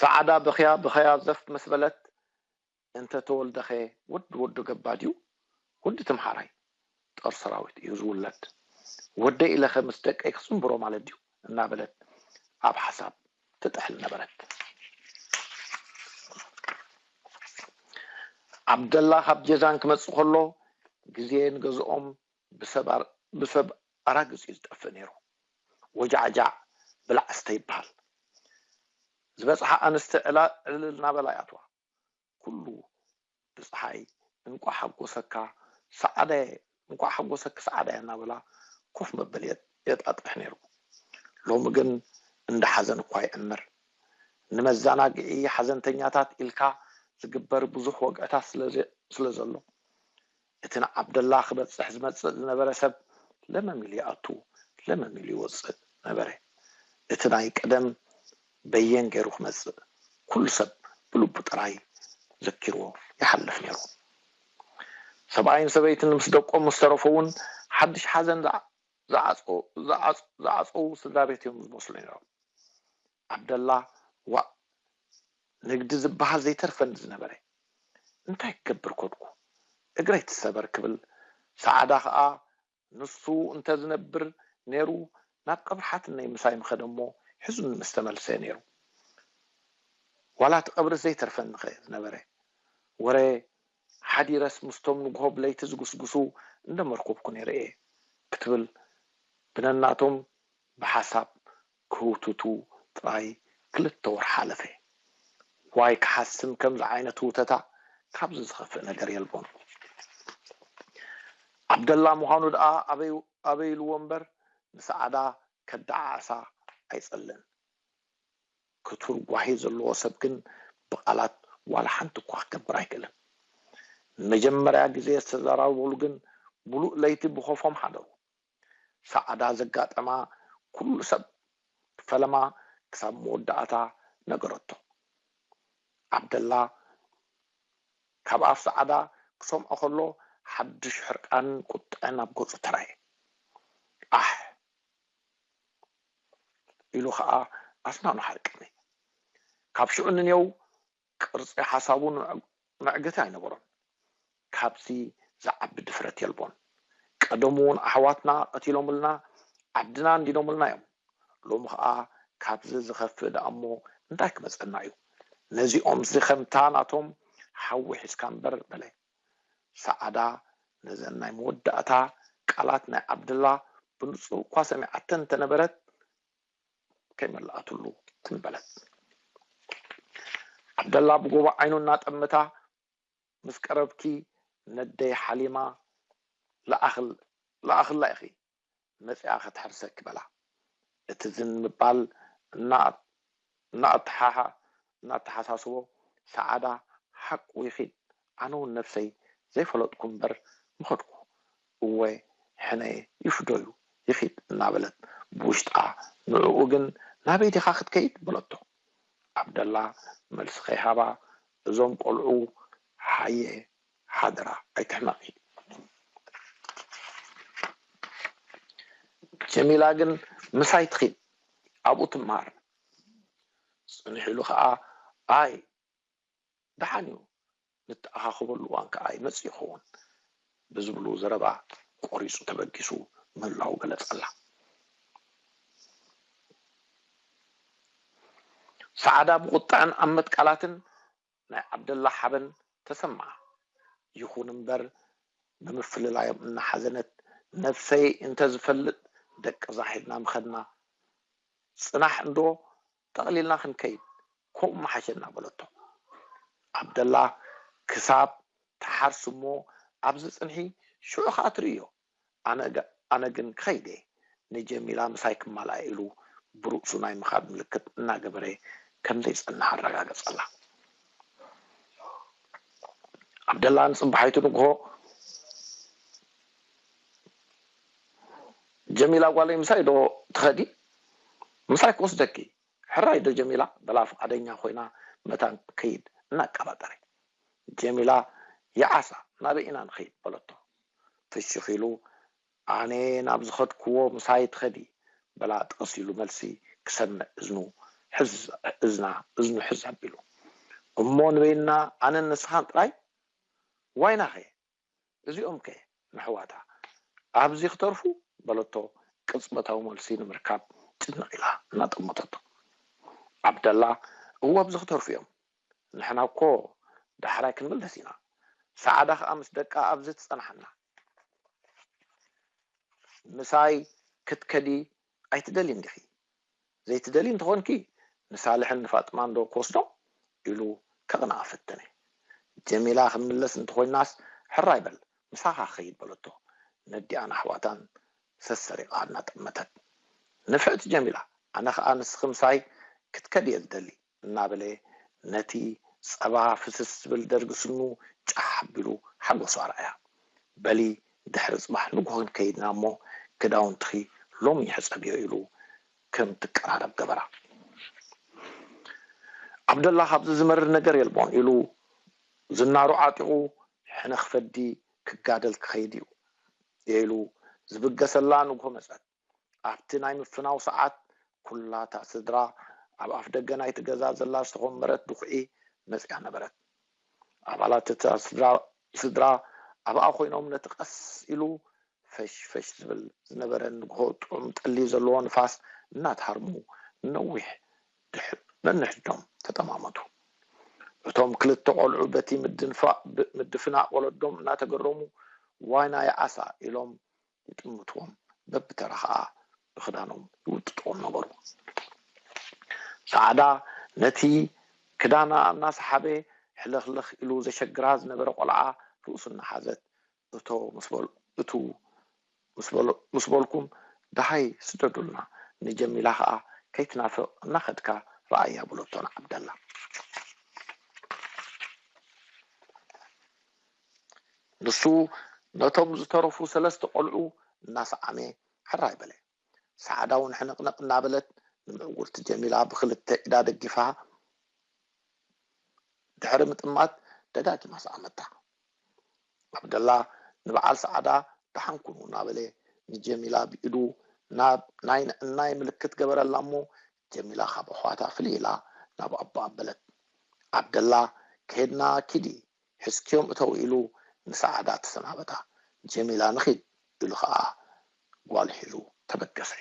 ጸዓዳ ብኽያ ብኽያ ዘፍ ምስ በለት፣ "እንተ ተወልደኸ ወዲ ወዲ ገባ ድዩ? ወዲ ተምሃራይ ጦር ሰራዊት እዩ ዝውለድ። ወደይ ኢለኸ ምስ ደቀይ ክጽንብሮ ማለት ድዩ?" እናበለት ኣብ ሓሳብ ትጥሕል ነበረት። ዓብደላ ካብ ጀዛን ክመጽእ ከሎ፣ ግዜ ንገዝኦም ብሰብ ኣር-፣ ብሰብ ኣራግጽ እዩ ዝጠፍእ ነይሩ። ወጃዕጃዕ ብላዕ እስተ ይበሃል። ዝበጽሓ ኣንስቲ ዕላ-፣ ዕልል እናበላ ይኣትዋ። ኩሉ ብጸሓይ "እንቋዕ ሓጎሰካ ሰዓዳየ፣ እንቋዕ ሓጎሰኪ ሰዓዳየ" እናበላ ኮፍ መበሊ የጥ-፣ የጣጥሕ ነይሩ። ሎሚ ግን እንዳ ሓዘን እኳ ይዕምር። ንመዘናግዒ ሓዘንተኛታት ኢልካ ዝግበር ብዙሕ ወግዕታት ስለ ዘ-፣ ስለ ዘሎ፣ እቲ ንዓብደላ ክበጽሕ ዝመጽእ ዝነበረ ሰብ ለመም ኢሉ ይኣቱ፣ ለመም ኢሉ ይወጽእ ነበረ። እቲ ናይ ቀደም በየን ገይሩ ክመጽእ፣ ኩሉ ሰብ ብልቡ ጥራይ ዘኪርዎ ይሓልፍ ነይሩ። ሰብኣይን ሰበይትን ምስ ደቆም ምስ ተረፉ እውን ሓድሽ ሓዘን ዝዓ-፣ ዝዓጾ-፣ ዝዓጽ-፣ ዝዓጸዉ ስድራ ቤት እዮም ዝመስሉ ነይሮም። ዓብደላ፣ "ዋእ፣ ንግዲ ዝበሃል ዘይተርፈኒ ዝነበረ፣ እንታይ ክገብር ኮድኩ? እግረይ ትሰበር" ክብል፣ ሰዓዳ ኸኣ ንሱ እንተ ዝነብር ነይሩ ናብ ቀብሪ ሓትነይ ምሳይ ምኸደ እሞ ሒዙኒ ምስ ተመልሰ ነይሩ። ዋላ እቲ ቀብሪ ዘይተርፈኒ ኸ ዝነበረ? ወረ ሓዲረስ ምስቶም ንግሆ ብለይቲ ዝጉስጉሱ እንደ መርኮብኩ ነይረ እየ ክትብል ብነናቶም ብሓሳብ ክህውትቱ ጥራይ ክልተ ወርሒ ሓለፈ። ዋይ ክሓስም ከምዚ ዓይነት ህውተታ ካብዚ ዝኸፍእ ነገር የልቦን። ዓብደላ ምዃኑ ደኣ ኣበይ፣ ኣበይ ኢልዎ እምበር ንሰዓዳ ከደዓዕሳ ኣይጸልን። ክቱር ጓሂ ዘለዎ ሰብ ግን ብቓላት ዋላ ሓንቲ እኳ ክገብር ኣይክእልን። ንመጀመርያ ግዜ ዝተዘራረቡሉ ግን ምሉእ ለይቲ ብኾፎም ሓደሩ። ሰዓዳ ዘጋጠማ ኩሉ ሰብ ፈለማ ክሳብ መወዳእታ ነገረቶ። ዓብደላ ካብ ኣፍ ሰዓዳ ክሰምዖ ከሎ ሓድሽ ሕርቃንን ቁጥዐን ኣብ ገጹ ተራእየ። ኣሕ ኢሉ ኸኣ ኣስናኑ ሓርቀኒ። ካብ ሽዑ ንኔው ቅርጺ ሓሳቡ ንዕ-፣ መዕገቲ ኣይነበሮን። ካብዚ ዝዓቢ ድፍረት የልቦን። ቀደሙ እውን ኣሕዋትና ቀቲሎምልና፣ ዓድና እንዲኖምልና እዮም። ሎሚ ኸኣ ካብዚ ዝኸፍእ ደኣ እሞ እንታይ ክመጸና እዩ? ነዚኦምሲ ከምታ ናቶም ሓዊ ሒዝካ እምበር በለ። ሰዓዳ ነዘን ናይ መወዳእታ ቃላት ናይ ዓብደላ ብንጹር እኳ ሰሚዓተን እንተነበረት፣ ከይመልኣትሉ ትም በለት። ዓብደላ ብጎቦ ዓይኑ እናጠመታ፣ "ምስ ቀረብኪ ነደይ ሓሊማ ለኣኽል-፣ ለኣኽላ ኢኺ፣ መጺኣ ክትሕርሰኪ" በላ። እቲ ዝን ምባል እና-፣ እናኣተሓሓ-፣ እናተሓሳስቦ፣ ሰዓዳ፣ "ሓቁ ይኺድ፣ ኣነ እውን ነብሰይ ዘይፈለጥኩ እምበር ምኸድኩ። እወ፣ ሕነ ይፍዶ እዩ፣ ይኺድ" እናበለት ብውሽጣ፣ ንዕኡ ግን "ናበይ ዲኻ ክትከይድ?" በለቶ። ዓብደላ መልሲ ከይሃባ፣ "እዞም ቆልዑ ሓየ ሓደራ ኣይትሕመቒ። ጀሚላ ግን ምሳይ ትኺድ፣ ኣብኡ ትምሃር" ጽንሕ ኢሉ ኸኣ፣ "ኣይ፣ ደሓን እዩ፣ ንተኣኻኸበሉ እዋን ከኣ ይመጽእ ይኸውን" ብዝብሉ ዘረባ ቆሪጹ ተበጊሱ ምህላዉ ገለጸላ። ሰዓዳ ብቑጥዐን ኣመት ቃላትን ናይ ዓብደላ ሓበን ተሰምዓ። ይኹን እምበር፣ ብምፍልላዮም እናሓዘነት፣ "ነብሰይ እንተዝፈልጥ ደቅዛ ሒዝና ምኸድና፣ ጽናሕ እንዶ ጠቕሊልና ክንከይድ፣ ከምኡ ምሓሸና" በለቶ። ዓብደላ፣ "ክሳብ ትሓርሲ እሞ ኣብዚ ጽንሒ፣ ሽዑ ኸኣ ትርእዮ። ኣነ ገ-፣ ኣነ ግን ክኸይድ እየ፣ ንጀሚላ ምሳይ ክማልኣ" ኢሉ ብርእሱ ናይ ምኻድ ምልክት እናገበረ ከም ዘይጸንሕ ኣረጋገጸላ። ዓብደላ ንጽባሒቱ ንግሆ፣ "ጀሚላ ጓለይ ምሳይ ዶ ትኸዲ? ምሳይ ክወስደኪ። ሕራይ ዶ ጀሚላ?" በላ ፍቓደኛ ኮይና መታን ከይድ እናቀባጠረ። ጀሚላ፣ "ይዓሳ፣ ናበይ ኢና ንኸይድ?" በለቶ። ፍሽኽ ኢሉ፣ "ኣነ ናብ ዝኸድክዎ ምሳይ ትኸዲ?" በላ ጥቕስ ኢሉ መልሲ ክሰምዕ እዝኑ ሕዝ እዝና እዝኑ ሕዝ ኣቢሉ፣ እሞ ንበይንና ኣነን ንስኻን ጥራይ? ዋይናኸ እዚኦም ከ ንሕዋታ ኣብዚ ክተርፉ? በለቶ ቅጽበታዊ መልሲ ንምርካብ ጭንቕ ኢላ እናጠመተቶ። ዓብደላ፣ እወ ኣብዚ ክተርፉ እዮም፣ ንሕና እኮ ዳሕራይ ክንምለስ ኢና። ሰዓዳ ከኣ ምስ ደቃ ኣብዚ ትጸንሓና። ምሳይ ክትከዲ ኣይትደልይን ዲኺ? ዘይትደልዪ እንተኾንኪ ንሳልሕን ንፋጥማን ዶ ክወስዶም? ኢሉ ከቕንኣ ፈተነ። ጀሚላ ክንምለስ እንተኾይናስ ሕራይ በል ምሳኻ ክኸይድ በለቶ ነዲኣን ኣሕዋታን ሰሰሪቓ እናጠመተት። ንፍዕቲ ጀሚላ ኣነ ኸኣ ንስኺ ምሳይ ክትከዲ እየ ዝደሊ እናበለ ነቲ ጸባ ፍስስ ዝብል ደርጊ ስኑ ጫሕ ኣቢሉ ሓጎሱ ኣርኣያ። በሊ ድሕሪ ጽባሕ ንግሆ ክንከይድ ኢና እሞ ክዳውንትኺ ሎሚ ሕጸብዮ ኢሉ ከም ትቀራረብ ገበራ። ዓብደላ ካብዚ ዝመርር ነገር የልቦን ኢሉ ዝናሩ ዓጢቑ ሕነ ክፈዲ ክጋደል ክኸይድ እዩ ኢሉ ዝብገሰላ ንግሆ መጸት። ኣብቲ ናይ ምፍናው ሰዓት ኩላታ ስድራ ኣብ ኣፍ ደገ ናይቲ ገዛ ዘላ ዝተኾመረት ድኹዒ መጽያ ነበረት። ኣባላት እታ ስድራ ኣብኣ ኮይኖም ነቲ ቀስ ኢሉ ፈሽ ፈሽ ዝብል ዝነበረ ንግሆ ጥዑም ጠሊ ዘለዎ ንፋስ እናተሃርሙ ንነዊሕ ነንሕድዶም ተጠማመቱ። እቶም ክልተ ቆልዑ በቲ ምድፍናቕ ወለዶም እናተገረሙ ዋይናይ ዓሳ ኢሎም ይጥምትዎም፣ በብተራ ኸኣ ብኽዳኖም ይውጥጥዎም ነበሩ። ሰዓዳ ነቲ ክዳና እናሰሓበ ሕልኽልኽ ኢሉ ዘሸግራ ዝነበረ ቆልዓ ርእሱ እናሓዘት እቶ እቱ ምስ በልኩም ደሃይ ስደዱልና፣ ንጀሚላ ኸኣ ከይትናፍቕ እናኸድካ ረኣያ በለቶ ንዓብደላ። ንሱ ነቶም ዝተረፉ ሰለስተ ቆልዑ እናሰዓመ ሕራይ በለ። ሰዓዳ እውን ሕንቕንቕ እናበለት ንምዕውርቲ ጀሚላ ብኽልተ ኢዳ ደጊፋ ድሕሪ ምጥማት ደጋጊማ ሰዓመታ። ዓብደላ ንበዓል ሰዓዳ ደሓን ኩኑ እናበለ ንጀሚላ ብኢዱ ናይ ንዕናይ ምልክት ገበረላ እሞ ጀሚላ ካብ ኣሕዋታ ፍልይ ኢላ ናብ ኣቦኣ ኣበለት። ዓብደላ ከድና ኪዲ ሕዝክዮም እተው ኢሉ ንሰዓዳ ተሰናበታ። ጀሚላ ንኺድ ኢሉ ኸዓ ጓል ሒዙ ተበገሰ።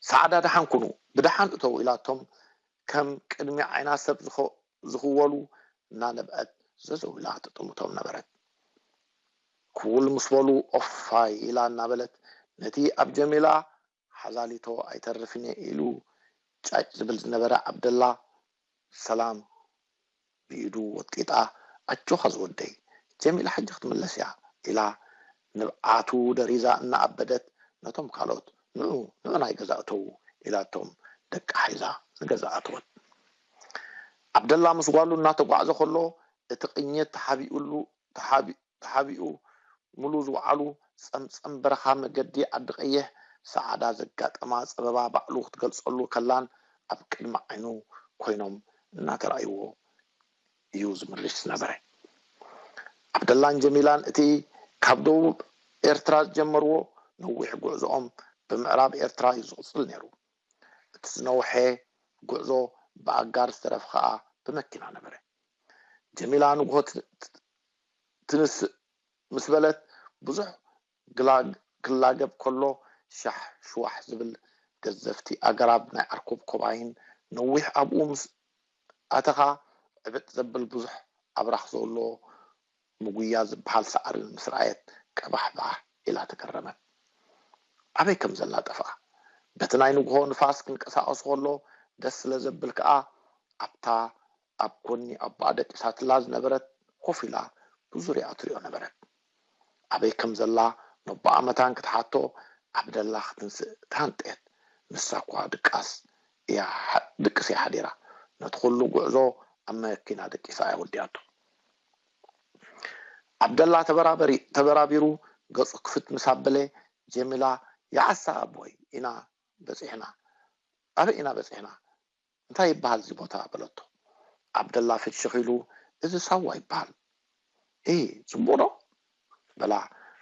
ሰዓዳ ደሓን ኩኑ ብደሓን እተው ኢላቶም ከም ቅድሚ ዓይና ሰብ ዝኸወሉ እናነብዐት ዘዘው ኢላ ትጥምቶም ነበረት። ክውል ምስ በሉ ኦፋይ ኢላ እናበለት ነቲ ኣብ ጀሚላ ሓዛሊቶ ኣይተርፍን እየ ኢሉ ጫጭ ዝብል ዝነበረ ዓብደላ ሰላም ብኢዱ ወጢጣ ኣጆኻ ዝወደይ ጀሚላ ሕጂ ክትምለስ እያ ኢላ ንብዓቱ ደሪዛ እናኣበደት ነቶም ካልኦት ንዑ ንዑ ናይ ገዛ እተዉ ኢላቶም ደቃ ሒዛ ንገዛ ኣተወት። ዓብደላ ምስ ጓሉ እናተጓዕዘ ከሎ እቲ ቅኝት ተሓቢኡሉ ተሓቢኡ ሙሉ ዝወዓሉ ጸምጸም በረኻ መገዲ ዓዲ ቀይሕ ሰዓዳ ዘጋጠማ ጸበባ ባዕሉ ክትገልጸሉ ከላን ኣብ ቅድሚ ዓይኑ ኮይኖም እናተራእይዎ እዩ ዝምርሽ ዝነበረ። ዓብደላን ጀሚላን እቲ ካብ ደቡብ ኤርትራ ዝጀመርዎ ነዊሕ ጉዕዞኦም ብምዕራብ ኤርትራ እዩ ዝቕጽል ነይሩ። እቲ ዝነውሐ ጉዕዞ ብኣጋር ዝተረፈ ኸኣ ብመኪና ነበረ። ጀሚላ ንግሆ ትንስእ ምስ በለት ብዙሕ ክላገብ ከሎ ሻሕ ሽዋሕ ዝብል ገዘፍቲ ኣግራብ ናይ ዓርኮብኮባይን ነዊሕ ኣብኡ ምስ ኣተኻ ዕብጥ ዘብል ብዙሕ ኣብራኽ ዘሎ ምጉያ ዝበሃል ሳዕርን ምስ ረኣየት ቀባሕባሕ ኢላ ተገረመት። ኣበይ ከም ዘላ ጠፍኣ። በቲ ናይ ንግሆ ንፋስ ክንቀሳቐስ ከሎ ደስ ስለ ዘብል ከኣ ኣብታ ኣብ ጎኒ ኣቦኣ ደቂሳትላ ዝነበረት ኮፍ ኢላ ብዙርያኣ ትሪኦ ነበረት። ኣበይ ከም ዘላ ነቦኣ መታን ክትሓቶ ዓብደላ ክትንስእ ተሃንጥየት። ንሳ እኳ ድቃስ እያ ድቅስ እያ ሓዲራ። ነቲ ኩሉ ጉዕዞ ኣብ መኪና ደቂሳ እያ ወዲኣቶ። ዓብደላ ተበራቢሩ ገጹ ክፍት ምስ ኣበለ ጀሚላ ይዓሳ ኣቦይ ኢና በጺሕና። ኣበይ ኢና በጺሕና? እንታይ ይበሃል እዚ ቦታ? በለቶ። ዓብደላ ፍሽኽ ኢሉ እዚ ሳዋ ይበሃል። እ ጽቡቕ ዶ? በላ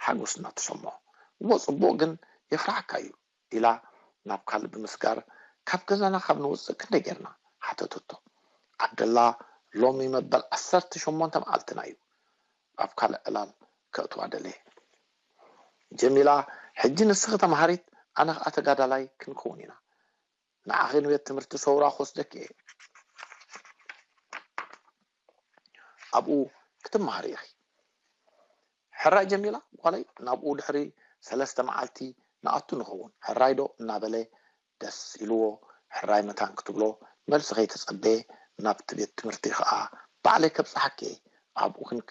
ሓጎስ እናተሰምዖ። እዎ ጽቡቕ ግን የፍርሓካ እዩ ኢላ ናብ ካልእ ብምስጋር ካብ ገዛና ካብ ንወፅእ ክንደይ ጌርና? ሓተተቶ። ዓብደላ፣ ሎሚ መበል ዓሰርተ ሸሞንተ መዓልትና እዩ። ኣብ ካልእ ዕላል ከእትዋ ደለየ። ጀሚላ፣ ሕጂ ንስኺ ተምሃሪት፣ ኣነ ኸኣ ተጋዳላይ ክንከውን ኢና። ንዓኺ ንቤት ትምህርቲ ሰውራ ክወስደኪ እየ። ኣብኡ ክትመሃሪ ኢኺ። ሕራይ ጀሚላ ጓለይ፣ ናብኡ ድሕሪ ሰለስተ መዓልቲ ንኣቱ ንኸውን፣ ሕራይ ዶ እናበለ ደስ ኢልዎ ሕራይ መታን ክትብሎ መልሲ ከይተጸበየ ናብቲ ቤት ትምህርቲ ከኣ ባዕለይ ከብጽሓኪ እየ። ኣብኡ ክንክ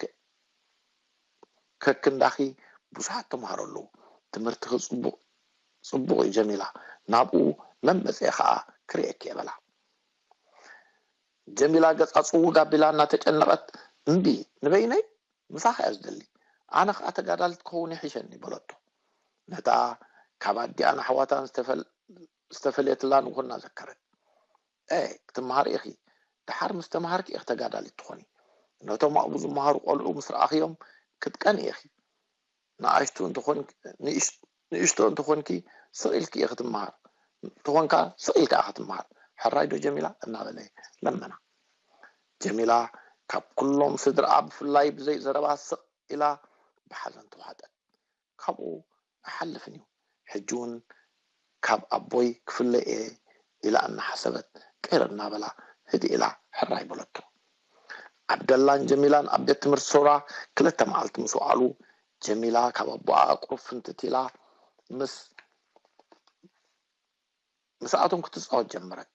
ከክንዳኺ ብዙሓት ተምሃሮ ኣለዉ። ትምህርትኺ ጽቡቕ ጽቡቕ እዩ ጀሚላ፣ ናብኡ መመጽየ ከኣ ክርእየኪ እየ በላ። ጀሚላ ገጻ ጽውግ ኣቢላ እናተጨነቐት፣ እምቢ፣ ንበይነይ ምሳኺ እያ ዝደሊ፣ ኣነ ኸኣ ተጋዳሊት ክኸውን ይሕሸኒ በለቶ። ነታ ካብ ኣዲኣን ኣሕዋታን ዝተፈል ዝተፈለየትላ ንጎና ዘከረት። ኤ ክትመሃሪ ኢኺ፣ ደሓር ምስ ተምሃርኪ ኢኺ ተጋዳሊት ትኾኒ። ነቶም ኣብኡ ዝመሃሩ ቆልዑ ምስ ረኣኽዮም ክትቀንኢ ኢኺ። ንኣሽቱ እንተኾንኪ ንእሽቶ እንተኾንኪ ስቕ ኢልኪ ኢኺ ትመሃር ትኾንካ ስቕ ኢልካ ኢኻ ትመሃር። ሕራይ ዶ ጀሚላ እናበለ ለመና። ጀሚላ ካብ ኩሎም ስድራኣ ብፍላይ ብዘይ ዘረባ ስቕ ኢላ ብሓዘን ተዋሕጠት። ካብኡ ኣይሓልፍን እዩ። ሕጂ እውን ካብ ኣቦይ ክፍለ እየ ኢላ እናሓሰበት ቅር እናበላ ህድእ ኢላ ሕራይ በለቶ። ዓብደላን ጀሚላን ኣብ ቤት ትምህርቲ ሶራ ክልተ መዓልቲ ምስ ወዓሉ ጀሚላ ካብ ኣቦኣ ቁሩብ ፍንትት ኢላ ምስ ምስኣቶም ክትፃወት ጀመረት።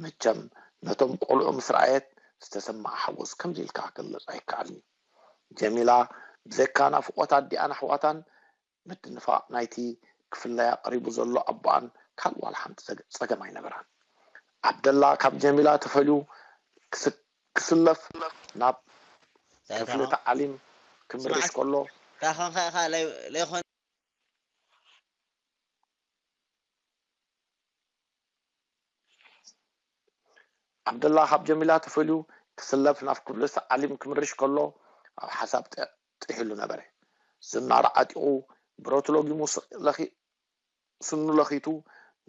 መቸም ነቶም ቆልዑ ምስ ረኣየት ዝተሰምዓ ሓጎስ ከምዚ ኢልካ ክግለፅ ኣይከኣልን እዩ። ጀሚላ ብዘይካ ናፍቖት ኣዲኣን ኣሕዋታን ምድንፋቕ ናይቲ ክፍለያ ቀሪቡ ዘሎ ኣቦኣን ካልእ ዋላ ሓንቲ ጸገም ኣይነበራን። ዓብደላ ካብ ጀሚላ ተፈልዩ ክስለፍ ናብ ክፍሊ ተዓሊም ክምርሽ ከሎ ዓብደላ ካብ ጀሚላ ተፈልዩ ክስለፍ ናብ ክፍሊ ተዓሊም ክምርሽ ከሎ ኣብ ሓሳብ ጥሒሉ ነበረ። ዝናር ዓጢቑ ብረቱ ለጊሙ ስኑ ለኺቱ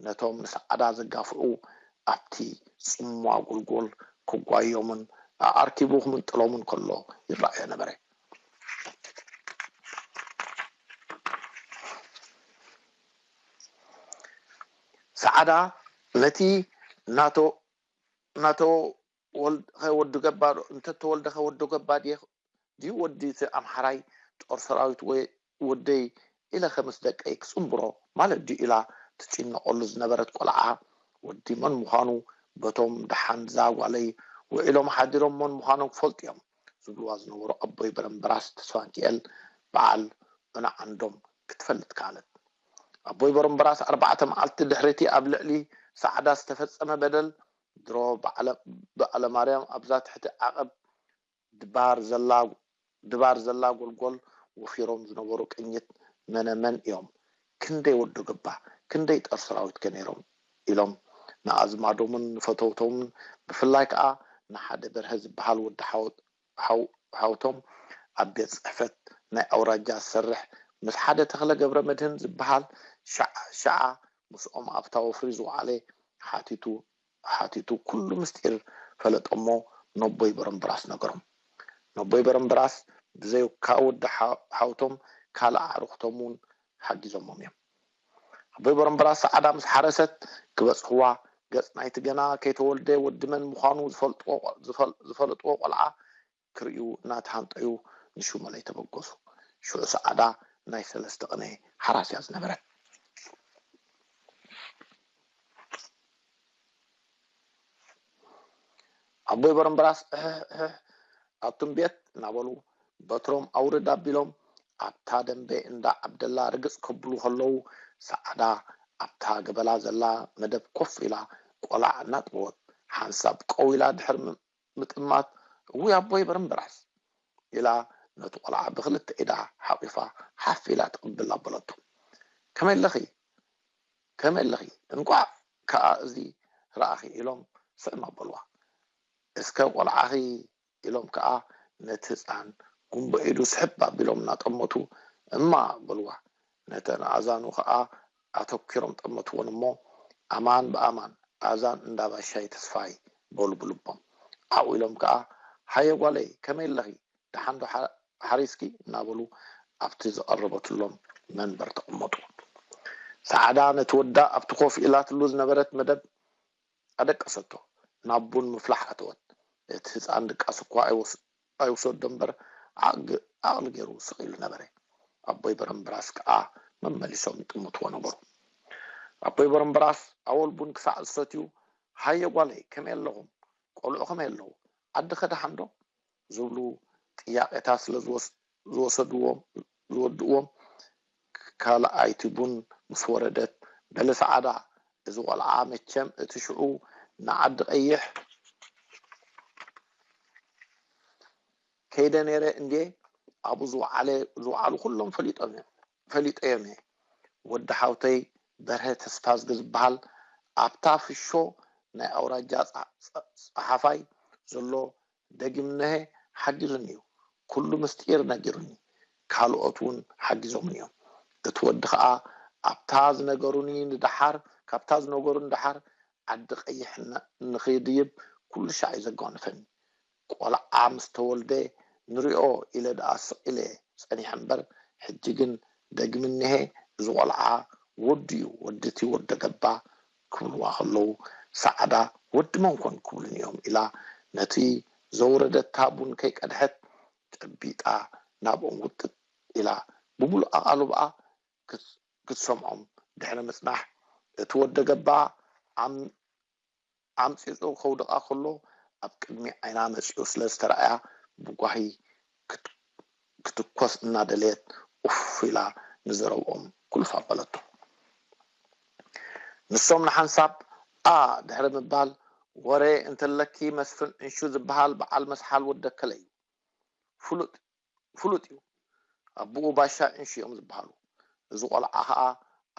ነቶም ንሰዓዳ ዘጋፍዑ ኣብቲ ጽምዋ ጎልጎል ክጓዮምን ኣኣርኪቡ ክምንጥሎምን ከሎ ይረኣዮ ነበረ። ሰዓዳ ነቲ ናቶ ናቶ ወልድኸ ወዲ ገባ ዶ እንተ ተወልደኸ ወዲ ገባ ድየ ድዩ ወዲ እቲ ኣምሓራይ ጦር ሰራዊት ወይ ወደይ ኢለ ከ ምስ ደቀይ ክጽንብሮ ማለት ድዩ ኢላ ትጭነቐሉ ዝነበረት ቆልዓ ወዲ መን ምዃኑ በቶም ደሓን እዛ ጓለይ ውዒሎም ሓዲሮም መን ምዃኖም ክፈልጡ እዮም ዝብልዋ ዝነበሩ ኣቦይ በረምበራስ ተስፋንኪኤል በዓል ዑና ዓንዶም ክትፈልጥ ከኣለት። ኣቦይ በረምበራስ ኣርባዕተ መዓልቲ ድሕሪቲ ኣብ ልዕሊ ሰዓዳ ዝተፈጸመ በደል ድሮ በዓለ ማርያም ኣብዛ ትሕቲ ዓቐብ ድባር ዘላ ጎልጎል ወፊሮም ዝነበሩ ቅኝት መነ መን እዮም? ክንደይ ወዲ ገባ ክንደይ ጦር ሰራዊት ከ ነይሮም? ኢሎም ንኣዝማዶምን ንፈተውቶምን ብፍላይ ከኣ ንሓደ በርሀ ዝበሃል ወዲ ሓውቶም ኣብ ቤት ጽሕፈት ናይ ኣውራጃ ዝሰርሕ ምስ ሓደ ተኽለ ገብረመድህን ዝበሃል ሸዓ ምስኦም ኣብታ ወፍሪ ዝወዓለ ሓቲቱ ሓቲቱ ኩሉ ምስጢር ፈለጠሞ ነቦይ በረምበራስ ነገሮም። ነቦይ በረምበራስ ብዘይካ ወዲ ሓውቶም ካልእ ኣዕሩኽቶም እውን ሓጊዞሞም እዮም። ኣቦይ በረምበራስ ሰዓዳ ምስ ሓረሰት ክበጽሕዋ ገጽ ናይቲ ገና ከይተወልደ ወዲ መን ምዃኑ ዝፈልጥዎ ቆልዓ ክርእዩ እናተሃንጠዩ ንሹመለይ ተበገሱ። ሽዑ ሰዓዳ ናይ ሰለስተ ቅነ ሓራስ እያ ዝነበረት። ኣቦይ በረምበራስ እሕሕ ኣቱም ቤት እናበሉ በትሮም ኣውርድ ኣቢሎም ኣብታ ደንቤ እንዳ ዓብደላ ርግጽ ከብሉ ከለዉ ሰዓዳ ኣብታ ገበላ ዘላ መደብ ኮፍ ኢላ ቆላዕ እናጥበወት ሓንሳብ ቀው ኢላ ድሕሪ ምጥማት እውይ ኣቦይ በረምበራስ ኢላ ነቲ ቆልዓ ብክልተ ኢዳ ሓቂፋ ሓፍ ኢላ ትቕብል ኣበለቶ። ከመይ ኣለኺ ከመይ ኣለኺ እንቋዕ ከኣ እዚ ረኣኺ ኢሎም ስዕም ኣበልዋ። እስከ ቆልዓኺ ኢሎም ከኣ ነቲ ህፃን ጉንበ ኢዱ ስሕብ ኣቢሎም እናጠመቱ እማ በልዋ። ነተን ኣእዛኑ ከኣ ኣተኲሮም ጠመትወን እሞ ኣማን ብኣማን ኣዛን እንዳ ባሻይ ተስፋይ በሉ ብልቦም። ኣብኡ ኢሎም ከኣ ሃየ ጓለይ ከመይ ኣለኺ ደሓን ዶ ሓሪስኪ እናበሉ ኣብቲ ዝቐረበትሎም መንበር ተቐመጡ። ሰዓዳ ነቲ ወዳ ኣብቲ ኮፍ ኢላትሉ ዝነበረት መደብ ኣደቀሰቶ። ናብ ቡን ምፍላሕ ኣተወት። እቲ ህፃን ድቃስ እኳ ኣይወሰዶ እምበር ዓቕሊ ገይሩ ስቕ ኢሉ ነበረ። ኣቦይ በረምብራስ ከዓ መመሊሶም ይጥምትዎ ነበሩ። ኣቦይ በረምብራስ ኣወል ቡን ክሳዕ ዝሰትዩ ሃየ ጓለይ ከመይ ኣለኹም? ቆልዑ ከመይ ኣለዉ? ዓዲ ከ ደሓን ዶ? ዝብሉ ጥያቄታት ስለ ዝወስድዎም ዝወድእዎም ካልኣይቲ ቡን ምስ ወረደት በሊ ሰዓዳ እዚ ቆልዓ መቸም እቲ ሽዑ ንዓዲ ቀይሕ ከይደ ነይረ እንድየ ኣብኡ ዝወዓሉ ኩሎም ፈሊጠዮም እየ። ወዲ ሓውተይ በርሀ ተስፋዝጊ ዝበሃል ኣብታ ፍሾ ናይ ኣውራጃ ጸሓፋይ ዘሎ ደጊምነሀ ሓጊዙኒ እዩ። ኩሉ ምስጢር ነጊሩኒ። ካልኦት እውን ሓጊዞምኒ እዮም። እቲ ወዲ ኸዓ ኣብታ ዝነገሩኒ ንደሓር ካብታ ዝነገሩኒ ደሓር ዓዲ ቀይሕ ንኽድይብ ኩሉ ሻዕ እዩ ዘጓንፈኒ። ቆልዓ ምስ ተወልደ ንሪኦ ኢለ ደኣ ስቕ ኢለ ጸኒሐ እምበር ሕጂ ግን ደግሚ እኒሀ እዚ ቆልዓ ወዱ እዩ ወዲ እቲ ወደ ገባ ክብልዋ ከለዉ ሰዓዳ ወዲ መን ኮን ክብሉኒ እዮም ኢላ ነቲ ዘውረደታ ቡን ከይቀድሐት ጨቢጣ ናብኦም ውጥጥ ኢላ ብምሉእ ኣቓልቦኣ ክትሰምዖም ድሕሪ ምጽናሕ እቲ ወደ ገባ ኣምጺጹ ከውድቓ ከሎ ኣብ ቅድሚ ዓይና መጺኡ ስለ ዝተረኣያ ብጓሂ ክትኮስ እናደለየት ኡፍ ኢላ ንዘረብኦም ኩልፍ ኣበለቶ። ንሶም ንሓንሳብ ኣ ድሕሪ ምባል ወረ እንተለኪ መስፍን ዕንሹ ዝበሃል በዓል መስሓል ወደከለ እዩ። ፍሉጥ ፍሉጥ እዩ። ኣቦኡ ባሻ ዕንሹ እዮም ዝበሃሉ። እዚ ቆልዓ ኸዓ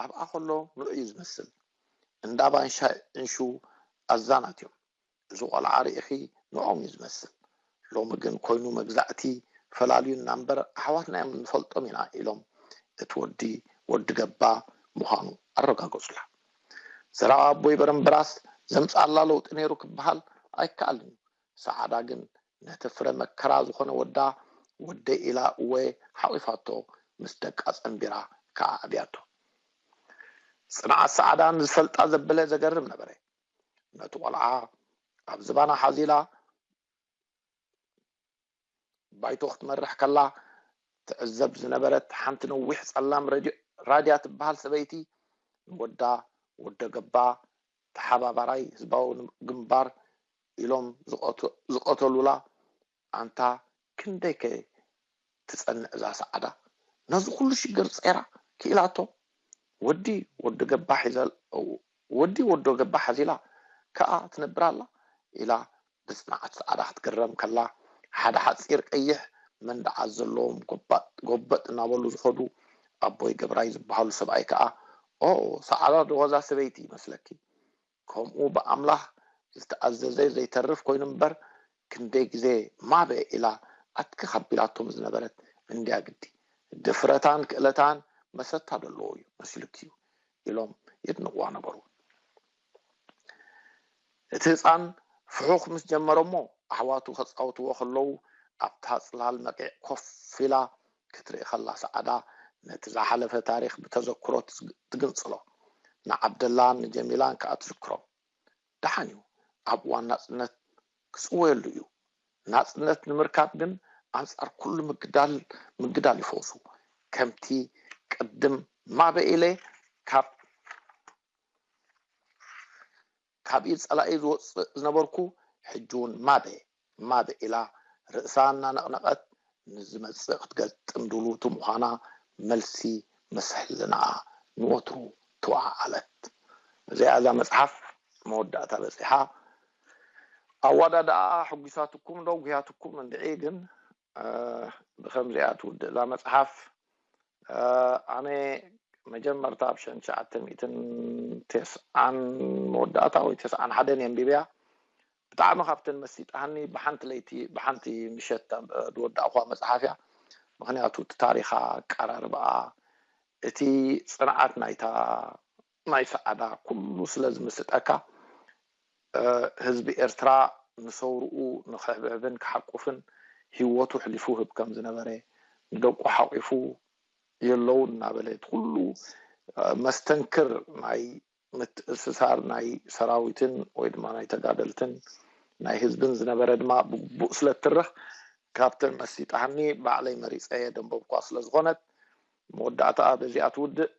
ኣብኣ ከሎ ንዑ እዩ ዝመስል። እንዳ ባንሻ ዕንሹ ኣዛናት እዮም። እዚ ቆልዓ ርኢኺ ንዖም እዩ ዝመስል። ሎሚ ግን ኮይኑ መግዛእቲ ፈላልዩና እምበር ኣሕዋትና እዮም ንፈልጦም ኢና ኢሎም እቲ ወዲ ወዲ ገባ ምዃኑ ኣረጋገጹላ። ዘረባ ኣቦይ በረምብራስ ዘምጽኣላ ለውጢ ነይሩ ክበሃል ኣይከኣልን እዩ። ሰዓዳ ግን ነቲ ፍረ መከራ ዝኾነ ወዳ ወደይ ኢላ እወ ሓቒፋቶ ምስ ደቃ ጸንቢራ ከዓ ኣብያቶ። ጽንዓት ሰዓዳ ንዝፈልጣ ዘበለ ዘገርም ነበረ። ነቲ ቆልዓ ኣብ ዝባና ሓዚላ ባይቶ ክትመርሕ ከላ ትዕዘብ ዝነበረት ሓንቲ ነዊሕ ጸላም ራድያ ትበሃል ሰበይቲ ንወዳ ወደ ገባ ተሓባባራይ ህዝባዊ ግንባር ኢሎም ዝቐተሉላ ኣንታ ክንደይከ ትጸንዕ እዛ ሰዓዳ ነዚ ኩሉ ሽግር ጸይራ ክኢላቶ ወዲ ወዲ ገባ ሒዘል ወዲ ወዶ ገባ ሓዚላ ከኣ ትነብር ኣላ ኢላ ብጽንዓት ሰዓዳ ክትግረም ከላ ሓደ ሓጺር ቀይሕ መንደዓት ዘለዎም ጎበጥ እናበሉ ዝኸዱ ኣቦይ ገብራይ ዝበሃሉ ሰብኣይ ከኣ ኦ ሰዓዳ ዶ እዛ ሰበይቲ ይመስለኪ ከምኡ ብኣምላኽ ዝተኣዘዘ ዘይተርፍ ኮይኑ እምበር ክንደይ ግዜ ማበ ኢላ ኣትክኽ ኣቢላቶም ዝነበረት እንድያ ግዲ ድፍረታን ክእለታን መሰታ ደለዎ እዩ መሲሉኪ እዩ ኢሎም የድንቕዋ ነበሩ። እቲ ህፃን ፍሑኽ ምስ ጀመረ እሞ ኣሕዋቱ ከፃውትዎ ከለዉ ኣብታ ፅላል መቂዕ ኮፍ ኢላ ክትርኢ ከላ ሰዓዳ ነቲ ዝሓለፈ ታሪኽ ብተዘክሮ ትግንፅሎ ንዓብደላን ንጀሚላን ከዓ ትዝክሮም። ደሓን እዩ ኣብ እዋን ናፅነት ክፅወየሉ እዩ። ናፅነት ንምርካብ ግን ኣንፃር ኩሉ ምግዳል ምግዳል ይፈውሱ ከምቲ ቅድም ማበ ኢለ ካብ ካብ ኢድ ፀላኢ ዝወፅእ ዝነበርኩ ሕጂ እውን ማበ ማበ ኢላ ርእሳ እናነቕነቐት ንዝመፅእ ክትገጥም ድልውቲ ምዃና መልሲ ምስ ሕልናኣ ንወትሩ ተወዓዓለት። እዚኣ እዛ መፅሓፍ መወዳእታ በፂሓ ኣዋዳድኣ ሕጒሳትኩም ዶ ጉህያትኩም እንድዒ ግን ብከምዚኣ ትውድእ እዛ መፅሓፍ ኣነ መጀመርታ ኣብ ሸንሸዓተ ሚእትን ተስዓን መወዳእታ ወይ ተስዓን ሓደን እየ ኣንቢብያ ብጣዕሚ ካብተን መሲጣሃኒ ብሓንቲ ለይቲ ብሓንቲ ምሸት ዝወዳእኳ መፅሓፍ እያ ምክንያቱ እቲ ታሪኻ ኣቀራርባኣ እቲ ፅንዓት ናይታ ናይ ሰዓዳ ኩሉ ስለ ዝምስጠካ ህዝቢ ኤርትራ ንሰውርኡ ንክሕብሕብን ክሓቁፍን ህይወቱ ኣሕሊፉ ክህብ ከም ዝነበረ፣ ንደቁ ሓቂፉ የለውን እናበለ እቲ ኩሉ መስተንክር ናይ ምትእስሳር ናይ ሰራዊትን ወይ ድማ ናይ ተጋደልትን ናይ ህዝብን ዝነበረ ድማ ብግቡእ ስለ እትርኽ፣ ካብተን መሲጣኒ ባዕለይ መሪፀ የደንበብኳ ስለ ዝኾነት፣ መወዳእታኣ በዚኣ ትውድእ።